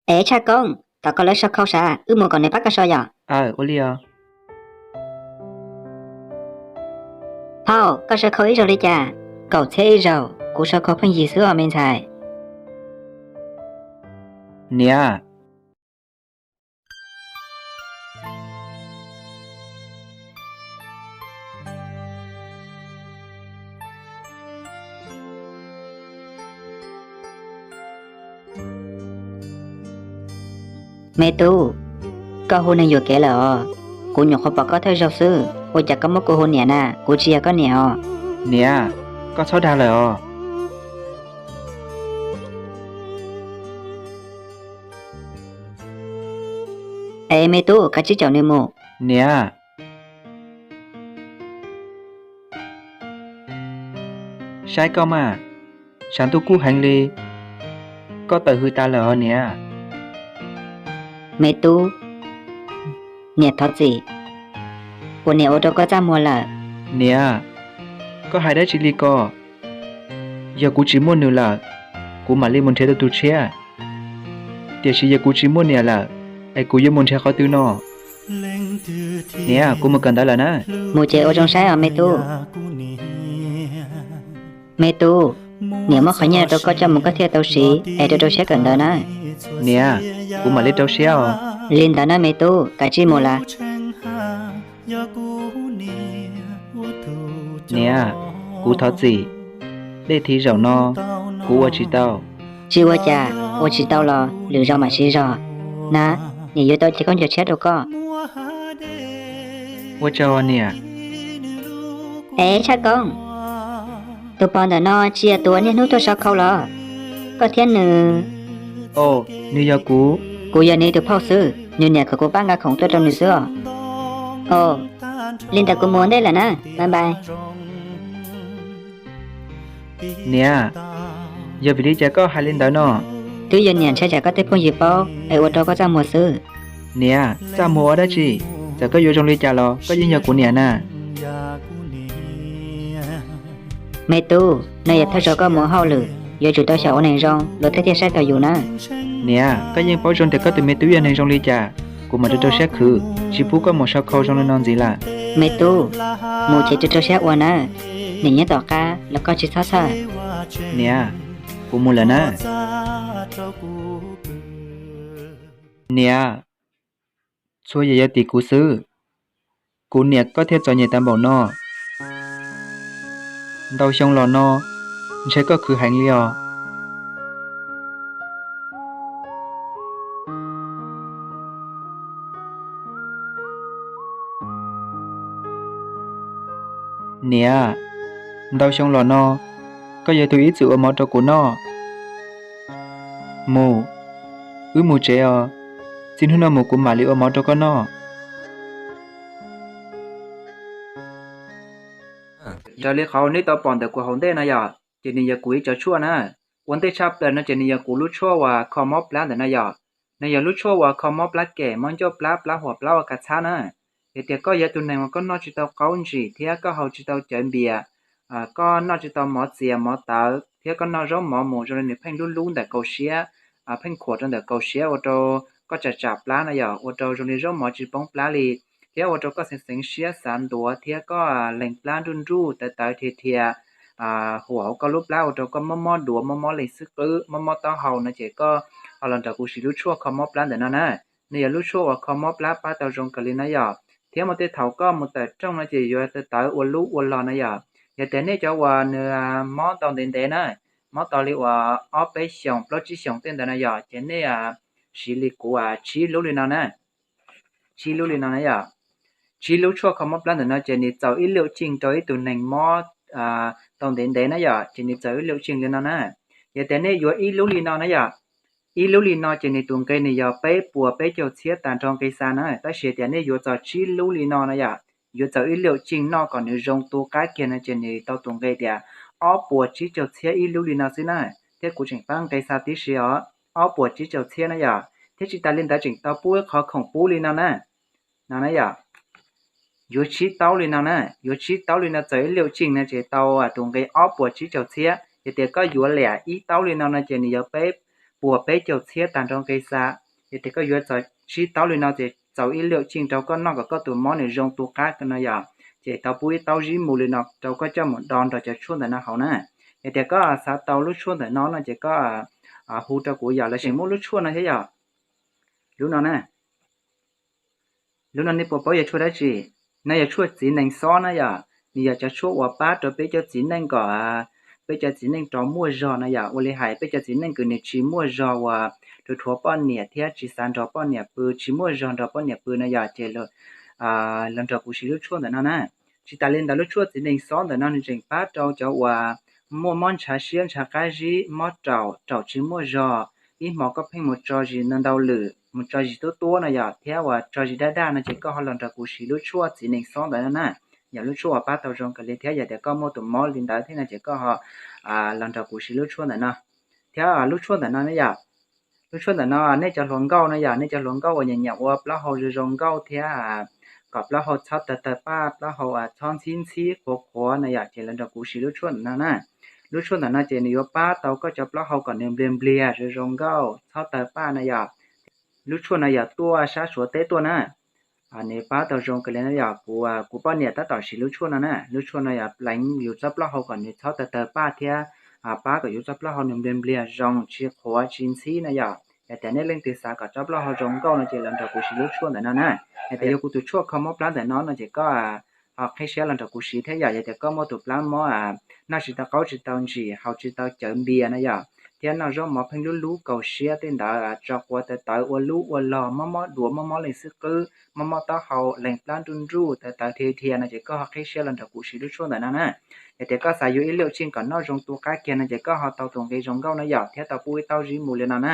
Es Tshaj Koob, tom koj lawv sau khau sav, wb mus kom nws pab koj sau yom. Aw, ua li os. Phauj, koj sau khau ib zaug li cas? Kaum txhiab ib zaug, kuv sau khau pheej yig xwb os me ntxhais. Niam. Me tub, koj hu neeg yuam kev lawm os. Kuv nyuam qhuav pom koj thawj zaug xwb, ua cas koj muab kuv hu niam na? Kuv tsis yog koj niam os. Niam, koj txhob dag lawm os. Es me tub, kav tsij caum nws mus. Niam, saib koj mas, tshav ntuj kub heev li, koj tawm hws tas lawm os niam. Me tub, niam thov txim, uas niam ua rau koj txaj muag lawm. Niam, koj hais dab tsi li ko? Yog kuv tsis muaj nws lawm, kuv mam li mus nrhiav tus tus tshiab. Tiam sis yog kuv tsis muaj niam lawm, es kuv yuav mus nrhiav qhov twg no? Niam, kuv mus kawm ntawv lawm na. Mus ces ua zoo saib os me tub. Me tub, niam muab qhov nyiaj rau koj coj mus koj thiaj tau siv es rau rau siab kawm ntawv na. Niam, kuv mam li rau siab os. Li ntawd na me tub, kav tsij mus lawm. Niam, kuv thov txim, dej thiv zaum no kuv ua tsis tau. Tsis ua cas, ua tsis tau los lwm zaus mam siv zog. Na, niam yuav tau cev khaub ncaws tshiab rau koj. Ua tsaug niam. Es Tshaj Koob, tus pog ntawm no tsis yog tus uas niaj hnub tuaj sau khau los? Koj thiab nws. Os, nws yog kuv. Kuv yog nws tus phauj xwb, nws niam kom kuv pab nqa khoom tuaj rau nws xwb os. Os, li ntawd kuv mus ua ntej lawm na, bye bye. Niam, yog vim li cas koj hais li ntawd no? Twb yog niam ntshai tsam koj tej phooj ywg paub es ua rau koj txaj muag xwb. Niam, txaj muag ua dab tsi? Txawm koj yuav zoo li cas los koj yeej yog kuv niam na. Me tub, no yog thawj zaug koj mus hauj lwm, yuav tsum tau xyaum ua neeg zoo luag thiaj thiaj saib taus yus na. Niam, koj yeej paub zoo tias koj tus me tub yog neeg zoo li cas, kuv mam rau rau siab khwv, tsis pub koj mus sau khau zoo li no ntxiv lawm. Me tub, mus ces rau rau siab ua nawb, niam nyob tom qab los koj tsis txhob txhawj. Niam, kuv mus lawm na. Niam, txhua yam yog tim kuv xwb. Kuv niam koj thiaj txom nyem tag npaum no. Ntau xyoo los no, ntshe koj khwv heev li os. Niam, ntau xyoo los no, koj yog tus ib txwm ua mov rau kuv noj. Mus, wb mus tsev os, txij hnub no mus kuv mam li ua mov rau koj noj. Raws li qhov nej tau pom ntawm kuv hauv ntej no yog, ces nws yog kuv ib cov tshuaj na. Ua ntej tshaj plaws no ces nws yog kuv lub tshuaj uas kho mob plab ntawm no yog. Nws yog lub tshuaj uas kho mob plab kem, mob ncauj plab, plab huam, plab ua kav txhab na. Yog tias koj yog tus neeg uas koj noj tsis tau qaub ntsim thiab koj haus tsis tau cawv npias, koj noj tsis tau mov txias mov tawv thiab koj noj zaub mov mus zoo li nws pheej lub lub ntawm kaum siab, pheej khuam rau ntawm kaum siab ua rau koj tsam tsam plab no yog, ua rau zoo li zaub mov tsis poob plab li, thiab ua rau koj xeev xeev siab xav ntuav thiab koj lees plab nruj nruj tawv tawv dhia dhia, huam hauv koj lub plab ua rau koj mob mob duav, mob mob lees xwb qwb, mob mob taub hau no ces koj ho los nrog kuv siv lub tshuaj kho mob plab ntawm no na. Nws yog lub tshuaj uas kho mob plab pab tau zoo kawg li no yog. Thiab muaj tej thaum koj mus tawm rooj no ces yuav tawv tawv ua lub ua lo no yog. Yog tias nej cov uas nws mob tau ntev ntev na, mob tau li uas ob peb xyoos plaub tsib xyoos tej ntawd no yog, ces nej siv li kuv tsib lub li no na. Tsib lub li no na yog. Tsib lub tshuaj kho mob plab ntawm no ces nws txaus ib lwm ceej rau ib tug neeg mob tau ntev ntev na yog, ces nws txaus ib lwm ceej li no na. Yog tias nej yuav ib lub li no na yog, ib lub li no ces nws tus nqe nws yog peb puas peb caug txhiab tag nrho nqe xa na, tab sis tias nej yuav txog tsib lub li no na yog, yuav txaus ib lwm ceej noj kom nws zoo tu qab kiag no ces nws tau tus nqe tias ob puas tsib caug txhiab ib lub li no xwb na. Thiab kuv tseem pab nqe xa tib si os, ob puas tsib caug txhiab na yog, thiab tsis tas li ntawd tseem tau pub ib qhov khoom pub li no na. No na yog, yuav tsib taub li no na, yuav tsib taub li no txaus ib lwm ceej no ces tau tus nqe ob puas tsib caug txhiab. Yog tias koj yuav liam ib taub li no no ces nws yog peb puas peb caug txhiab tag nrho nqe xav. Yog tias koj yuav txaus tsib taub li no ces txaus ib lwm ceej rau koj noj kom koj tus mob nws zoo tu qab no yom, ces tau pub ib taub zib mus li no rau koj coj mus do nrog cov tshuaj ntawm no haus na. Yog tias koj xav tau lub tshuaj ntawm no no ces koj hu rau kuv yom, los sis muab lub tshuaj no thiab yom. Lub no na, lub no nej puas paub yog tshuaj dab tsi? No yog tshuaj txiv nees xob na yom, nws yog cov tshuaj uas pab rau peb cov txiv neej kom peb cov txiv neej rov muaj zog no yom. Ua li hais peb cov txiv neej kws nws tsis muaj zog uas rhuav rhuav poj niam thiab tsis xav nrog poj niam pw, tsis muaj zog nrog poj niam pw no yom, ces los nrog kuv siv lub tshuaj ntawm no na. Tsis tas li ntawd lub tshuaj txiv nees xob ntawm no nws tseem pab rau cov uas muaj mob ntshav siab ntshav qab zib, mob raum, raum tsis muaj zog, ib hmo koj pheej mus tso zis ntau ntau lwm, mus tso zis tuab tuab no yom, thiab uas tso zis daj daj no ces koj ho los nrog kuv siv lub tshuaj txiv nees xob ntawm no na. Yog lub tshuaj uas pab tau zoo kawg li thiab yog tias koj muaj tus mob li ntawd thiab no ces koj ho los nrog kuv siv lub tshuaj ntawm no. Thiab lub tshuaj ntawm no na yom, lub tshuaj ntawm no nej cov hluas nkauj no yom, nej cov hluas nkauj uas nyiam nyiam ua plaub hau zoo zoo nkauj thiab kom plaub hau txhob tawg tawg paj, plaub hau txhob ntxhib ntxhib qhuav qhuav no yom, ces los nrog kuv siv lub tshuaj ntawm no na. Lub tshuaj ntawm no ces nws yuav pab tau koj cov plaub hau kom nws npliag npliag zoo zoo nkauj txhob tawg paj no yom. Lub tshuaj no yog tuaj sab Suav teb tuaj na. Nws pab tau zoo kawg li no yom, kuv, kuv poj niam tab tom siv lub tshuaj no na. Lub tshuaj no yog pleev yus txoj plaub hau kom nws txhob tawg tawg paj thiab pab kom yus txoj plaub hau nws npliag npliag zoo tsis qhuav tsis ntxhib no yom. Yog tias nej leej twg xav kom txoj plaub hau zoo nkauj no ces los nrog kuv siv lub tshuaj ntawm no na. Yog tias yog kuv tus tshuaj kho mob plab ntawm no no ces koj ho qhib siab los nrog kuv siv thiab yom. Yog tias koj muaj tus plab mob noj tsis tau qaub tsis tau ntsim, haus tsis tau cawv npias no yom, thiab noj zaub mov pheej lub lub kaus siab tej ntawd, tso quav tawv tawv ua lub ua log, mob mob duav, mob mob leej xwb qwb, mob mob taub hau, lees plab nruj nruj, tawv tawv dhia dhia no ces koj ho qhib siab los nrog kuv siv lub tshuaj ntawm no na. Yog tias koj xav yuav ib lub tshuaj kom noj zoo tu qab kiag no ces koj ho tau tus nqe zoo nkauj no yom, thiab tau pub ib taub zib mus li no na.